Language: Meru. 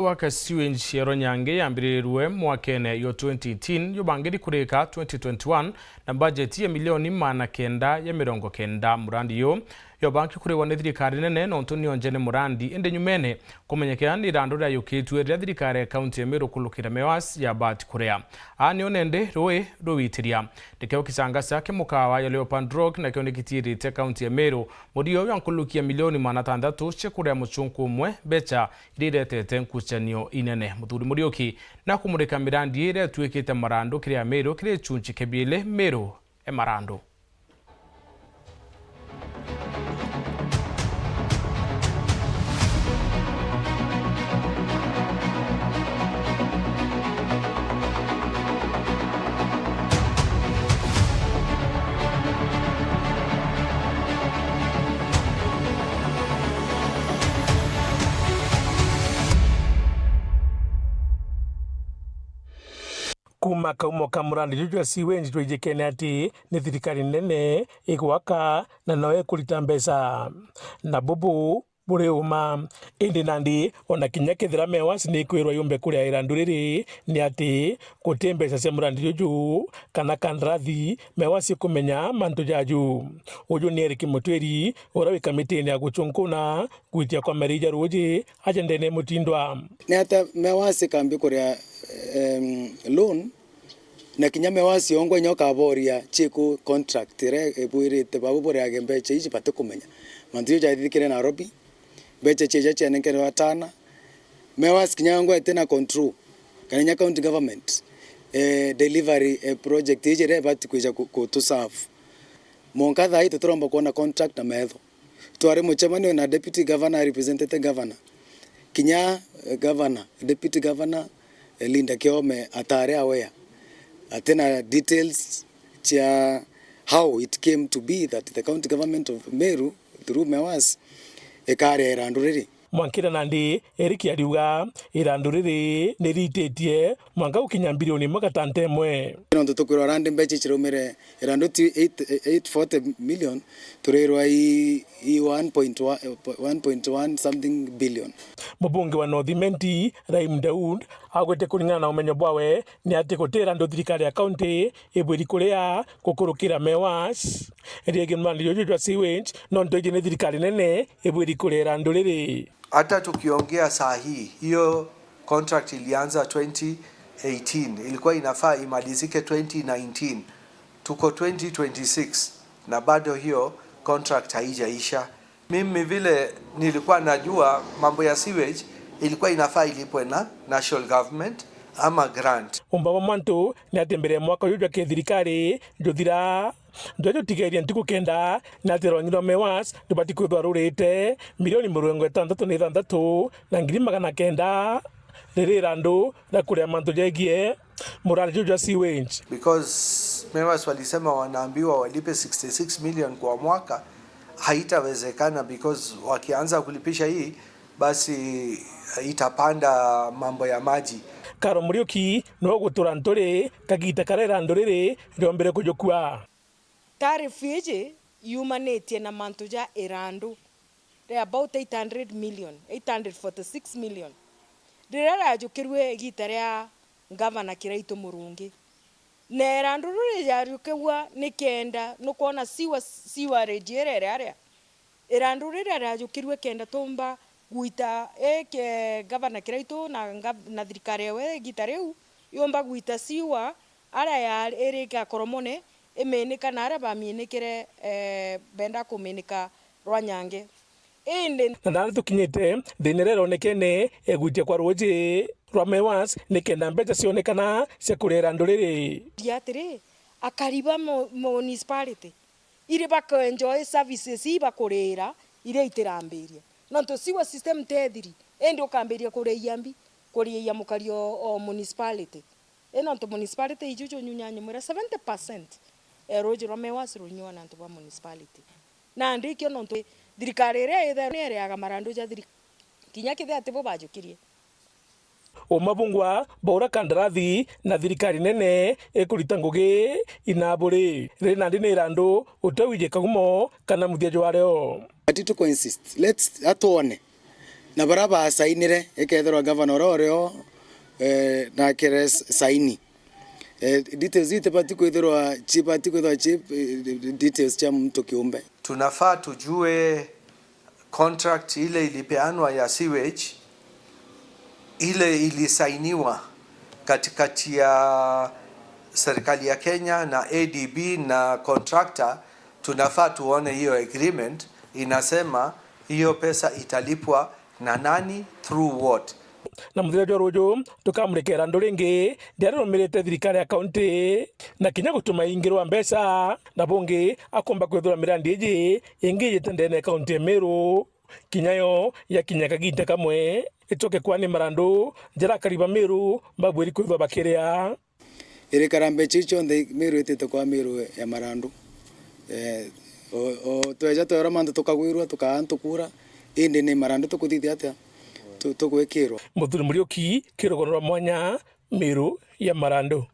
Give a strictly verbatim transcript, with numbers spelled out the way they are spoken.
Gwaka sewage ya Rwanyange yambiririrwe mwakene yo twenty eighteen, yubangiri kurika twenty twenty-one na bajeti ya milioni magana kenda ya mirongo kenda. Murandi yu yobanki kuriwa ni thirikari nene nontu nionje ni murandi, indi nyumene kumenyekea ni irandu riayukitue riria thirikari ya kaunti ya Meru kulukira MEWAS yabati kuria. Aa nio nende rui ruwitiria. Nikio kichanga kia mukawa ya Leopard Rock nakio nikitiirite kaunti ya Meru murio jwa nkuluki ya milioni magana atandatu cia kuria muchunku umwe, mbecha iria iretete nkucanio inene. Muthuri Muriuki nakumurika mirandi iria ituikite marandu kiri Ameru kiri gichunchi kia biili Meru e marandu. Kuuma kaumo ka murandi juju jwa sewage jwaijikene ati ni thirikari nene igwaka na no ikurita mbeca. Na bubu buri uma. Indi nandi, ona kinya kethira MEWAS ni ikwirwa yumbe kuria irandu riri, ni ati guti mbeca cia murandi juju kana kandarathi MEWAS ikumenya mantu jaju. Uju ni Eric Mutwiri, uria wi kamitini ya guchunkuna gwitia kwa meri ja ruuji aja ndene mutindwa. Ni ata MEWAS ikambi kuria, em, loan, na kinya MEWAS yongwa inya ukaboria chiku contract iria ibwirite babu buriage mbecha iji batikumenya. Mantu jau jathithikire Nairobi, mbecha chieja chianenkerwe atana. MEWAS kinya yongwa itina control, kana inya county government, eh, delivery, eh, project iji iria ibati kwija ku-, kutuserve. Mwanka thaa ii tutiromba kwona contract na metho. Twari mucemanio na deputy governor, representative governor. Kinya, eh, governor, deputy governor, eh, Linda Kiome atari aware. Atina details cia how it came to be that the county government of Meru, through MEWAS, ikaria irandu riri. Mwankira nandi, Eric ariuga irandu riri ni rititie mwanka gukinya mbirioni imwe gatanta imwe. Nontu tukwirwa randi mbecha iciraumire irandu ti eight, eight forty million, turirwa i, i one point one, one point one something billion. Mubunge wa North Imenti, Rahim Daud, agwete kuringana na umenyo bwawe ni ati guti irandu thirikari ya kaunti ibwiri kuria gukurukira MEWAS. Riegi murandi juju jwa sewage, nontu iji ni thirikari nene ibwiri kuria irandu riri. Hata tukiongea saa hii, hiyo contract ilianza twenty eighteen, ilikuwa inafaa imalizike twenty nineteen. Tuko twenty twenty-six na bado hiyo contract haijaisha. Mimi vile nilikuwa najua, mambo ya sewage ilikuwa inafaa ilipwe na national government ama grant. Umba bwa mantu ni ati mbere ya mwaka uyu jwa kithirikari juthira, jwa jutigeria ntuku kenda, ni ati rwangi rwa MEWAS rubati kwithwa rurite milioni mirongo itantatu na ithantatu na ngiri magana kenda riri irandu ria kuria mantu jegie murari juju jwa sewage. Because MEWAS walisema wanaambiwa walipe sixty-six million kwa mwaka, haitawezekana because wakianza kulipisha hii, basi itapanda mambo ya maji. Karo Muriuki niwe ugutura Nturi kagita karia irandu riri riombire kujukua. Tariff iji yumanitie na mantu ja irandu ria about eight hundred million, eight hundred forty-six million, riria riajukirue igita ria Ngavana Kiraitu Murungi. Na irandu riu riajukigua ni kenda, nukwona sewer, sewerage iria iri aria, irandu riria riajukirue kenda tumba gwita, eke Ngavana Kiraitu na nga-, na thirikari yawe igita riu, yumba gwita sewer aria ya-, iri Gakoromone, iminika na aria baminikire, eh, benda kuminika Rwanyange. Indi na nari tukinyite thina iria ironekene ya gwitia kwa ruuji rwa MEWAS, ni kenda mbeca cionekana cia kuria irandu riri. Ndia atiri, akari ba mu-, municipality, iri bakaenjoy services ii bakurira, iria itirambiria. Nontu sewer system tethiri, indi ukambiria kuriia mbi, kuriia mukari o, o municipality. I nontu municipality iju junyunya nyumwira seventy percent, eh, ruuji rwa MEWAS runyuwa na antu ba municipality. Nandi ikio nontu thirikari iria ithe ni iriaga marandu ja thirikari, kinya kithia atibo bajukirie. Uma bungwa baura kandarathi na thirikari nene ikurita ngugi inaburi. Riri nandi ni irandu utawiji kagumo kana muthia jwario. Ati tuko insist. Let's, atwone. Na baria basainire, ikethirwa gavana uria urio, eh, nakire s-, saini. Eh, details itibati kwithirwa, cibati kwithirwa ci, eh, details cia mtu kiumbe. Tunafaa tujue contract ile ilipeanwa ya sewage, ile ilisainiwa katikati ya serikali ya Kenya na A D B na contractor, tunafaa tuone hiyo agreement inasema hiyo pesa italipwa na nani, through what. Na muthenya jwa ruju tukamurikira andu ringi riria rirumirite thirikari ya kaunti, na kinya gutuma ingirwa mbeca, na bungi akomba kwithirwa mirandi iji ingi ijite ndene ya kaunti ya Meru. Kinya yo yakinya kagiita kamwe, icoke kwani marandu, jaria akari ba Meru babwiri kwithwa bakiria. Irikara mbeca iu cionthe Meru itite kwa Meru ya marandu. Eh, o, o, tweja twera mantu tukagwirwa, tukaa antu kura, indi ni marandu tukuthithia atia? Tu-, tugwikirwa. Muthuri Muriuki, kiri rugano rwa mwanya, Meru ya marandu.